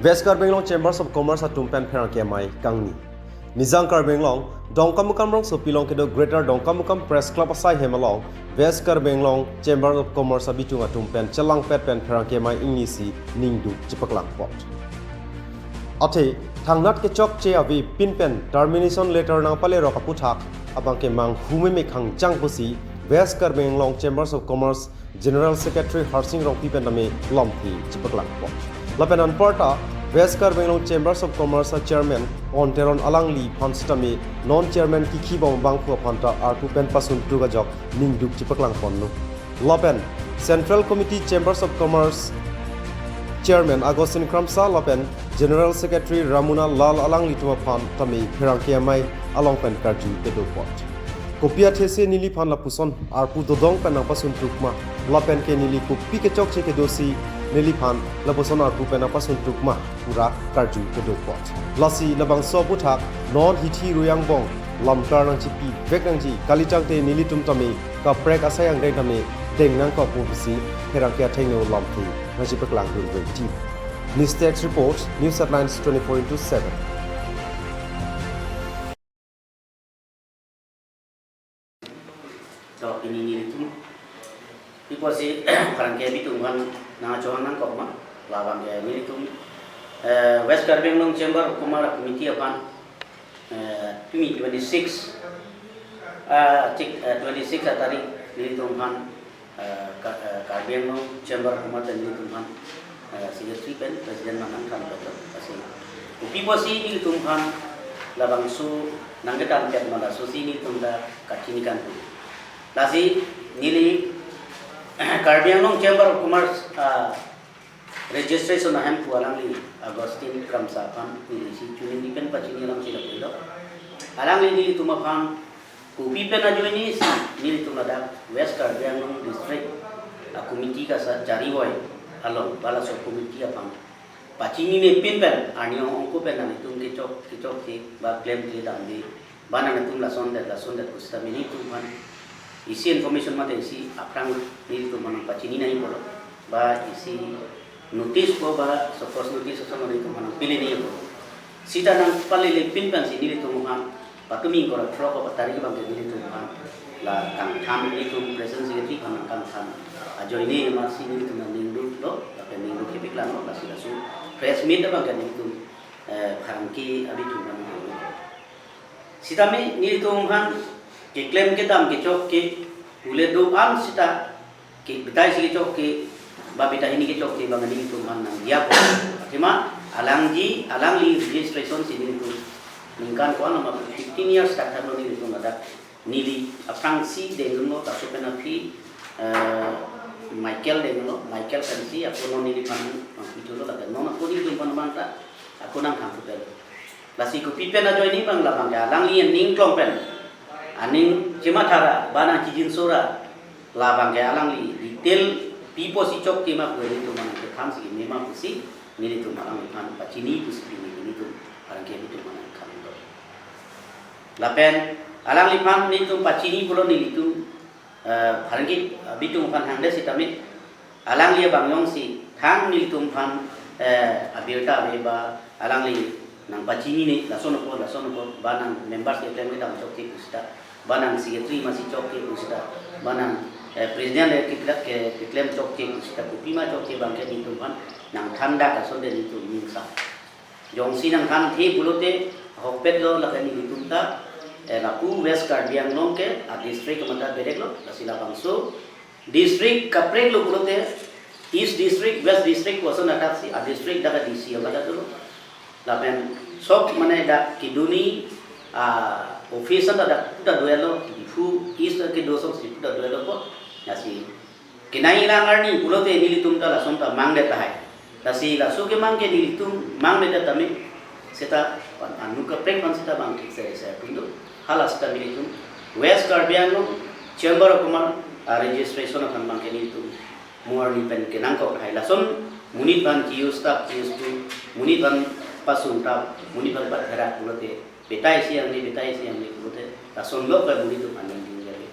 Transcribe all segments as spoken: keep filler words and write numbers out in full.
West Karbi Anglong Chambers of Commerce atum pen pherangke amei kangni. Nijang Karbi Anglong, Dongkamukam rongsopi along kedo Greater Dongkamukam Press Club asai hem along, West Karbi Anglong Chambers of Commerce abitung atum pen chelangpet pen pherangke amei ingnisi ningduk chepaklang apot. Athe, thangnat kechokche avepin pen termination letter nangpalerok aputhak abangke manghu meme khang chang pusi West Karbi Anglong Chambers of Commerce General Secretary Harsing Rongpi pen tame lamthe chepaklang apot. Lapen anparta West Karbi Anglong Chambers of Commerce a Chairman Onteron alangliphan sitame non Chairman kikhibom abangphu aphanta arpu pen pasuntuk ajok ningduk chepaklang ponlo. Lapen Central Committee Chambers of Commerce Chairman Augustine Kramsa lapen General Secretary Ramuna Lal alanglitum aphan tame pherangke amei along pen karju kedo apot. Kopi athesi neliphan lapuson arpu dodong pen nangpasuntuk ma, lapen ke neli kopi kechokche kedosi neliphan lapuson arpu pen nangpasuntuk ma pura karju kedo apot. Lasi labangso aputhak non hithi rui angbong lamklar nangchipivek nangji, kali tangte nelitum tame kaprek asai angdeng tame deng nangkok pusi pherangke athengno lamthe nangchepaklang dun vek ti. News Desk Report, News Headlines twenty-four into seven. To, pini nelitum, pi apotsi pherangke abitung aphan nangchonang nangkok ma, labangke nelitum, eh, West Karbi Anglong Chamber of Commerce Committee aphan, eh, pini twenty-six, ah, chik, eh, twenty-six atarik nelitum aphan, eh, Ka-, eh, Karbi Anglong Chamber of Commerce nelitum aphan, eh, Secretary pen President aphan nangthan pen lo. Lasi kopi apotsi nelitum aphan labangso nangkethan pen ma, lasosi nelitum ta kachini kan pu. Lasi neli Karbi Anglong Chamber of Commerce, ah, registration ahemphu alangli Augustine Kramsa aphan nelisi chuningri pen pachini alamsi lapu lo. Alangli nelitum aphan kopi pen ajoinesi nelitum ladak West Karbi Anglong District a committee kasa chari voi along, ba laso committee aphan pachinine pin pen arni ong ongko pen nanglitum kechok kechokche ba klemkle damde ba nanglitum lasondet lasondet pusitame nelitum aphan isi information mate isi aphrang nelitum aphan pachini nangji pulo, ba isi notice po ba sokos notice ason nelitum aphan pili nangji pulo. Sita nangpalele pin pensi nelitum aphan patumi ingkoi ra throk atarik abangke nelitum aphan la kangtham, nelitum President Secretary aphan nangkangtham ajoine amatsi nelitum nangduklo, lapen ningduk kepaklang lo, lasi laso press meet abangke nelitum, eh, pherangke abitung aphan nangduklo. Sitame nelitum aphan keklem kedam kechokche pule do-an sita ke bithai si kechokche ba bithai hini kechokche abang nelitum aphan nangdiya apot. Athema alangli, alangli registration si nelitum ningkan ko-an ma fifteen years thakthak lo nelitum ladak neli aphrangsi dengdunlo, laso pen aphi, eh, Michael dengdunlo, Michael pensi ako non neliphan nangpithulo, lapen non ako nelitum aphan abang ta ako nangthanthu pen. Lasi kopi pen ajoine abang labangke alangli aning klong pen, aning chematha ra ba nangchijinso ra, labangke alangli detail pi apotsi chokche ma pu nelitum aphan kethansi keme ma pusi nelitum alangliphan pachini pusi pini nelitum pherangke abitung aphan nangkangtham. Lapen alangliphan nelitum pachini pulo, nelitum, eh, pherangke abitung aphan hangdet sitame alangli abang jongsi thang nelitum aphan, eh, abirta ave ba alangli nangpachinine, lason apot, lason apot, ba nang members keklem kedam chokche pusita, ba nang secretary masi chokche pusita, ba nang, eh, president le keklem, ke, keklem chokche pusita, kopima chokche abangke nelitum aphan nangthandak asonte nelitum ning sa. Jongsi nangthanthe pulote ahokpet lo, lapen nelitum ta, eh, lapu West Karbi Anglong ke a district mata bedek lo, lasi labangso district kaprek lo pulote East District, West District pu ason athak si a district dak a D C amata dolo. Lapen sok mane dak keduni, ah, office ta dak puta do-et lo, Diphu East kedo sok si puta do-et lo ko. Lasi kenai lang arni pulote nelitum ta lason ta mangdet tahai. Lasi laso kemang ke nelitum mangdet tame seta anu kaprek aphan seta bang thik se se atum do. Hala seta nelitum West Karbi Anglong Chamber of Commerce, ah, registration aphan bangke nelitum mo arni pen kenangkok tahai. Lason monit aphan kiu stap kiu stu, monit aphan pasung tap, monit aphan patherak pulote, bithai si angne, bithai si angne pulote, lason lo ke monit atum aning ding jare.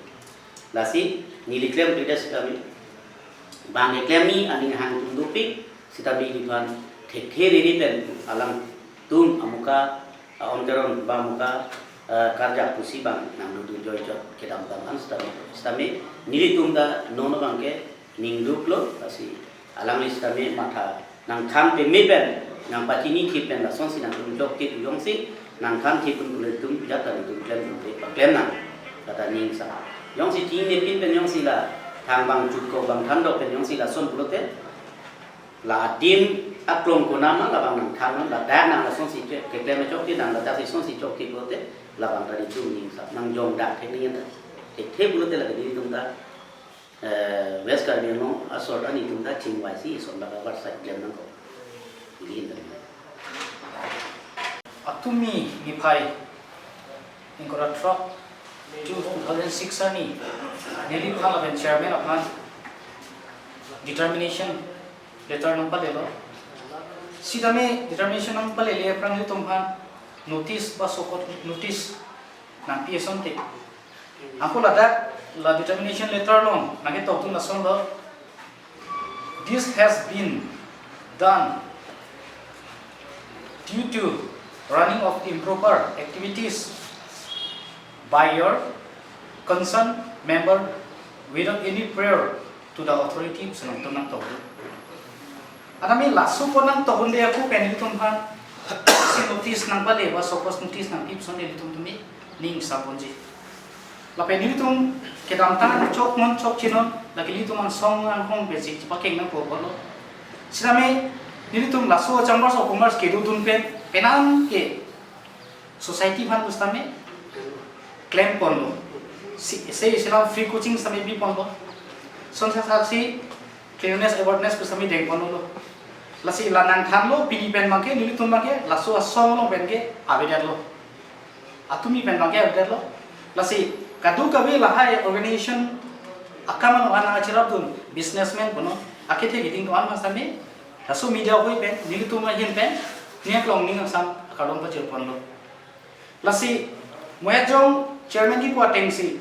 Lasi neli klemkledet sitame, bang keklem ni aning hang atum dopik sitame neliphan thekthe riri pen alangtum amuka, ah, onteron ba amuka, ah, karjak pusi bang nangdodun joijok kedamtang an sitame, sitame nelitum ta non abangke ningduklo, lasi alangli sitame matha nangthan peme pen, nangpachini thip pen lasonsi nangdun jokte pu jongsi nangthan thip pun ilitum jat ta ilitum klem pun pe paklem nang, kata ning sa. Jongsi chinine pin pen jongsi la thangbang chutko bang thandok pen jongsi lason pulote, la adim aklong konama labang nangthan non, ladak nang lasonsi ke, keklem chokte nang, ladak si sonsi chokte pulote, labang ta ilitum ning sa, nangjong dak thek ning ta. Thekthe pulote lake nelitum ta, eh, West Karbi Anglong asor ta nelitum ta chingvaisi ison baka varsai klem nangkok. Ili ta. Atumi niphai ingkoi ra throk, two thousand six arni, neliphan lapen chairman aphan determination letter nangpalelo. Sitame determination nangpalele aphrang ilitum aphan notice ba sokot notice nangpi asonte. Anke ladak la determination letter along nangketokdun lasonlo. This has been done due to running of improper activities by your concerned member without any prior to the authority, pusi nangtum nangtokdun. Anami laso apot nangtokdunde ako pen ilitum aphan si notice nangpale ba sokot notice nangpi puson ilitum tumi ning saponji. Lapen ilitum kedamtang chok non chokche non, lake ilitum angsong anghong pensi chepakeng nangpo pulo. Sitame nelitum laso Chambers of Commerce kedodun pen, penang ke society aphan pusitame klem ponlo. Si, si, silam free coaching sitame pi ponlo. Sonsa saksi cleanliness awareness pusitame deng ponlo. Lasi la nangthanlo, pini pen abangke, nelitum abangke laso asong along penke avedetlo. Atumi pen abangke avedetlo. Lasi kadokave lahai organization akam ano ana achirapdun, businessman kono, akethe keding ko-an ma sitame, laso media ahoi pen, nelitum ahin pen, ning aklong ning angsam akardom pajir ponlo. Lasi, mo-et jong chairman kipu atengsi,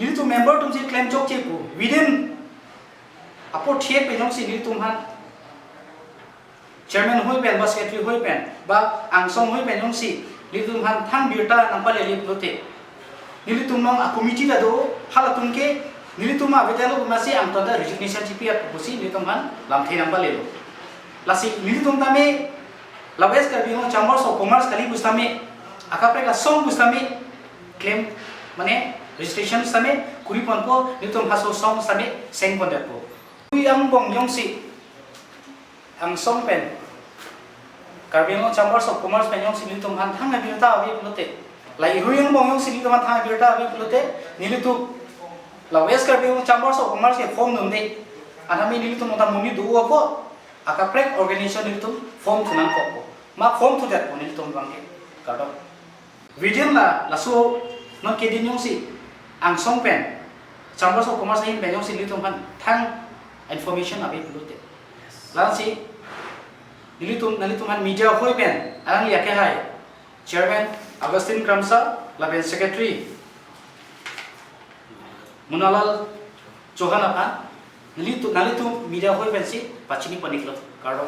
nelitum member atumsi klem chokche pu, within apor thiet pen jongsi nelitum aphan chairman ahoi pen ba secretary ahoi pen ba angsong ahoi pen jongsi nelitum aphan thang birta nangpalele pulote, nelitum along a-committee ta do, halatum ke nelitum avedetlo pu masi angton ta resignation chipi-et pusi nelitum aphan lamthe nangpalelo. Lasi nelitum tame la West Karbi Anglong Chambers of Commerce kali pusitame, akaprek asong pusitame klem, mane registration sitame kuri ponpo, nelitum halaso asong sitame seng pondetpo. Hui angbong jongsi angsong pen, Karbi Anglong Chambers of Commerce pen jongsi nelitum aphan thang abirta ave pulote, la ihui angbong jongsi nelitum aphan thang abirta ave pulote, nelitum la West Karbi Anglong Chambers of Commerce ke form dunde. Anami nelitum ta monit do-o ako, akaprek organization nelitum form thu nangkokpo. Ma form thudetpo nelitum abangke. Kardom. Within la, laso non keding jongsi angsong pen, Chambers of Commerce ahin pen jongsi nelitum aphan thang information ave pulote, lasi nelitum, nelitum aphan media ahoi pen, alangli akehai Chairman Augustine Kramsa lapen Secretary Munalal Chauhan aphan nelitum, nelitum media ahoi pensi pachini pon-iklo. Kardom.